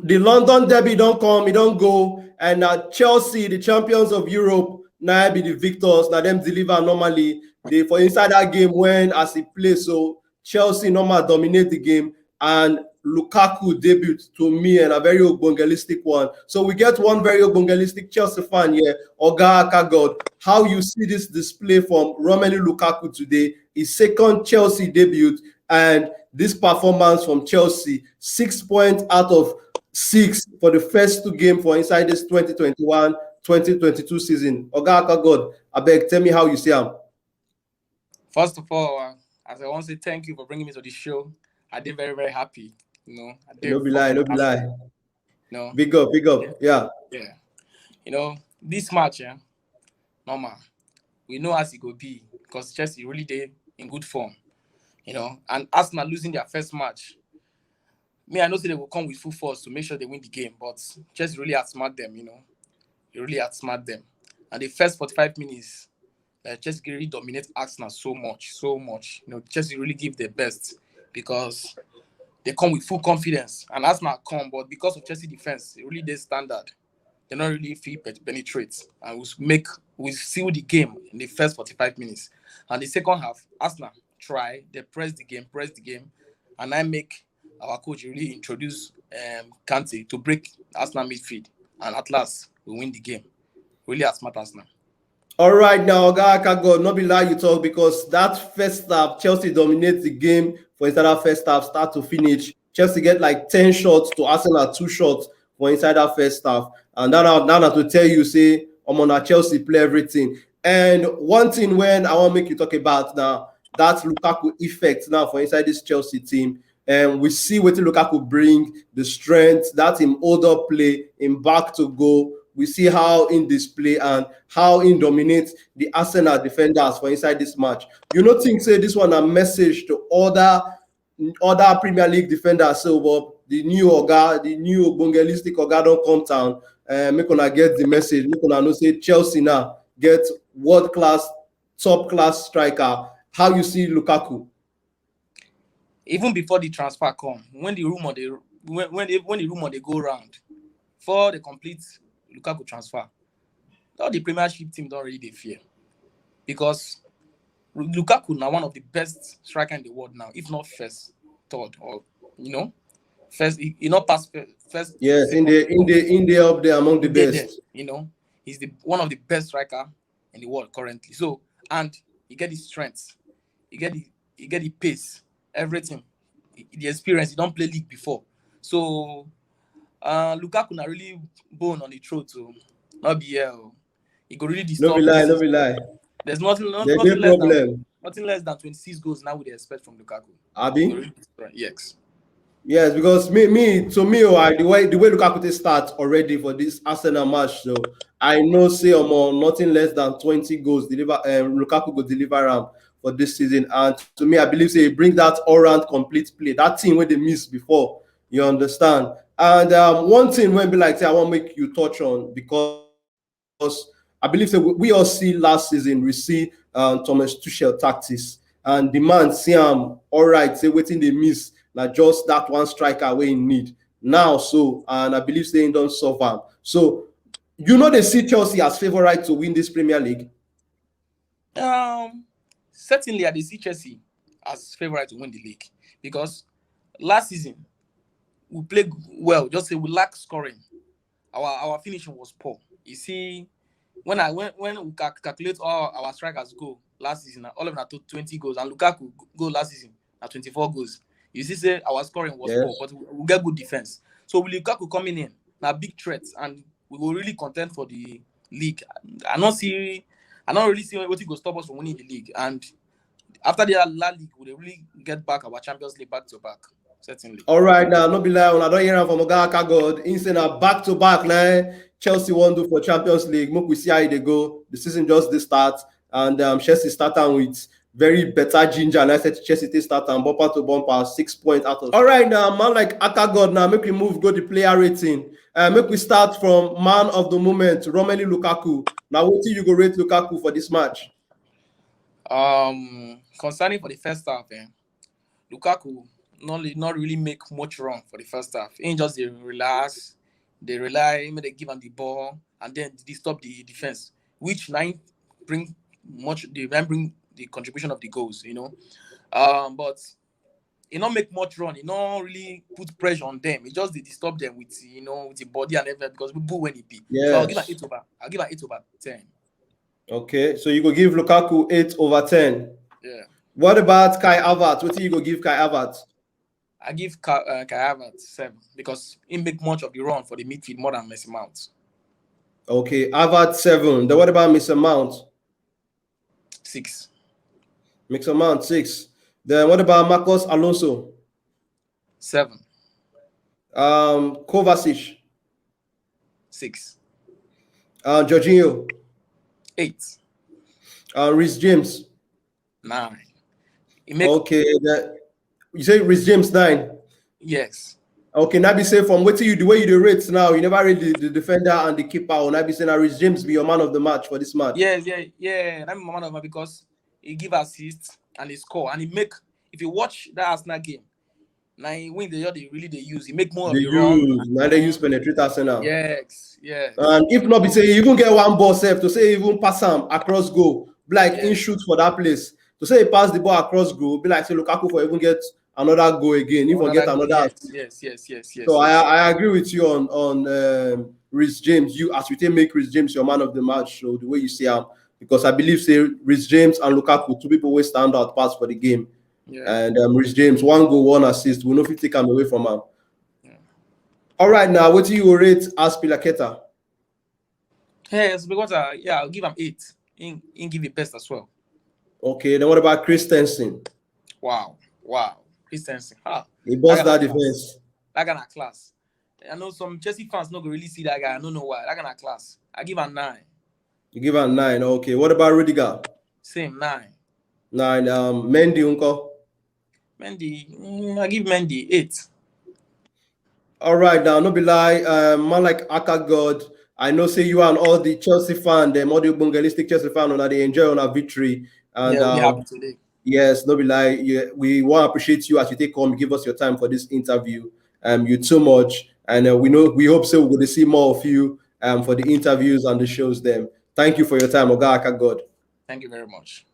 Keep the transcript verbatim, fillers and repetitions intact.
The London derby don come, e don go, and na Chelsea, the champions of Europe, na be the victors. Na dem deliver normally. They for inside that game when as e play so, Chelsea normal dominate the game, and Lukaku debut to me and a very ogbongelistic one. So we get one very ogbongelistic Chelsea fan here, Oga Akagod. How you see this display from Romelu Lukaku today? His second Chelsea debut, and this performance from Chelsea, six points out of six for the first two games for inside this twenty twenty-one twenty twenty-two season. Oga Akagod, abeg, tell me how you see am. First of all, uh, as I want to say thank you for bringing me to the show. I did very, very happy. You know, I did No be lie, no be lie. No, Big up, big up. Yeah. Yeah. You know, this match, yeah, normal. We know as it go be because Chelsea really dey in good form. You know, and Arsenal losing their first match. Me, I know say they will come with full force to make sure they win the game, but Chelsea really outsmart them. You know, they really outsmart them. And the first forty-five minutes, uh, Chelsea really dominate Arsenal so much, so much. You know, Chelsea really give their best because they come with full confidence, and Arsenal come, but because of Chelsea defense, it really dey standard. They not really feel pet- penetrate, and we make we seal the game in the first forty-five minutes. And the second half, Arsenal try, they press the game, press the game, and I make our coach really introduce um, Kante to break Arsenal midfield, and at last we win the game. Really outsmart Arsenal. All right, now, Oga Akagod, no be lie you talk, because that first half, Chelsea dominates the game for inside that first half, start to finish. Chelsea get like ten shots to Arsenal two shots for inside that first half. And that now, now to tell you, say, I'm on a Chelsea play everything. And one thing when I want make you talk about now, that Lukaku effect now for inside this Chelsea team. And we see what Lukaku bring, the strength, that him hold up play, him back to goal. We see how in display and how in dominate the Arsenal defenders for inside this match. You know, think say this one a message to other other Premier League defenders. So, but the new Oga, the new Ogbongelistic Oga don't come down. Uh, make una get the message. Make una know say Chelsea now get world class, top class striker. How you see Lukaku? Even before the transfer come, when the rumor they when when, when the rumor they go around for the complete Lukaku transfer, all the Premiership team don't really dey fear because Lukaku now one of the best striker in the world now, if not first, third, or you know, first. He, he not pass first. Yes, in the in the in the up there among the best. You know, he's the one of the best striker in the world currently. So and he get his strength, he get the he get the pace, everything, the experience. He don't play league before, so uh, Lukaku na really bone on the throat to not be here. Oh. He go really disturb. No be lie, no be lie. There's nothing, no, there's nothing, no less than, nothing less than twenty-six goals now we dey expect from Lukaku. Abi? Yes. Yes, because me, me to me, oh, I, the way the way Lukaku start already for this Arsenal match, so I know say um, nothing less than twenty goals deliver. Um, Lukaku go deliver am for this season, and to me, I believe say he bring that all-round complete play, that thing where they missed before. You understand? And um, one thing when be like say I want make you touch on because I believe that we, we all see last season we see um, Thomas Tuchel tactics, and the man see am all right. Say wetin they miss na just that one striker wey he need now. So and I believe say he don't solve am. So you know they see Chelsea as favourite to win this Premier League. Um, certainly I dey see Chelsea as favourite to win the league because last season we played well. Just say we lack scoring. Our our finishing was poor. You see, when I when when we calculate all our strikers goal last season, all of them took twenty goals, and Lukaku goal last season at twenty-four goals. You see, say our scoring was yeah. poor, but we, we get good defense. So with Lukaku coming in, now big threats, and we will really contend for the league. I don't see, I don't really see what go stop us from winning the league. And after the La League, we really get back our Champions League back to back. Certainly. All right, now no be lie, I don't hear from Oga Akagod. He say na back to back now Chelsea won't do for Champions League. Make we see how they go. The season just the start, and um, Chelsea start with very better ginger, and I said Chelsea take start and bumper to bumper, six points out of. All right, now man like Akagod, now make we move go the player rating. Uh, make we start from man of the moment, Romelu Lukaku. Now, what do you go rate Lukaku for this match? Um, concerning for the first half, eh, Lukaku not really, not really make much run for the first half. He just dey relax, dey rely, make dem give am the ball, and then disturb the defense, which na im bring much, the na im bring the contribution of the goals, you know. Um, but he no make much run. He no really put pressure on them. He just dey disturb them with, you know, with the body and everything because we boo when he be. So I'll give an Yes. eight over. I'll give an eight over ten. Okay, so you go give Lukaku eight over ten. Yeah. What about Kai Havertz? What do you go give Kai Havertz? I give Ka, uh, Kai Havertz seven because he make much of the run for the midfield more than Mason Mount. Okay, Havertz seven. Then what about Mason Mount? Six. Mason Mount six. Then what about Marcos Alonso? Seven. Um, Kovacic, Six. Uh, Jorginho, Eight. Uh, Reece James. Nine. He make Okay, that, you say Reece James nine. Yes. Okay, now be say from what you, the way you dey rate now, you never rate the, the defender and the keeper. Or now be say now Reece James be your man of the match for this match. Yes, yeah, yeah. That's my man of the match because he give assists and he score and he make. If you watch that Arsenal game, now he win the year they really they use. He make more of They the run. use now they use penetrate Arsenal. Yes, yes. And if not be say he even get one ball safe to say he even pass him across goal, be like Yeah. in shoot for that place. To say he pass the ball across goal, be like say Lukaku for even get another goal again. If we get another Yes, yes, yes, yes, yes. So I, yes. I agree with you on on um, Reece James. You as you take make Reece James your man of the match. So the way you see him, because I believe say Reece James and Lukaku, two people will stand out pass for the game. Yeah. And um, Reece James, one goal, one assist. We no fit take him away from him. Yeah. All right, now what do you rate Azpilicueta? Yes, because uh, yeah, I'll give him eight. In in give it best as well. Okay, then what about Christensen? Wow, wow, Christensen. Ha, He bust That that guy na class. defense. That kind of class. I know some Chelsea fans not gonna really see that guy. I don't know why. That kind of class. I give him nine. You give him nine. Okay, what about Rudiger? Same nine. Nine. Um, Mendy, uncle. Mendy, mm, I give Mendy eight. All right, now no be lie. Um, man like Aka God, I know say you and all the Chelsea fan, them all the Bungelistic Chelsea fan, una dey enjoy una victory. And Yeah, we um, happy today. Yes, no be lie. Yeah, we want to appreciate you as you take come give us your time for this interview. Um, you too much, and uh, we know we hope so we're going to see more of you um for the interviews and the shows. Them, thank you for your time, Oga Aka God. Thank you very much.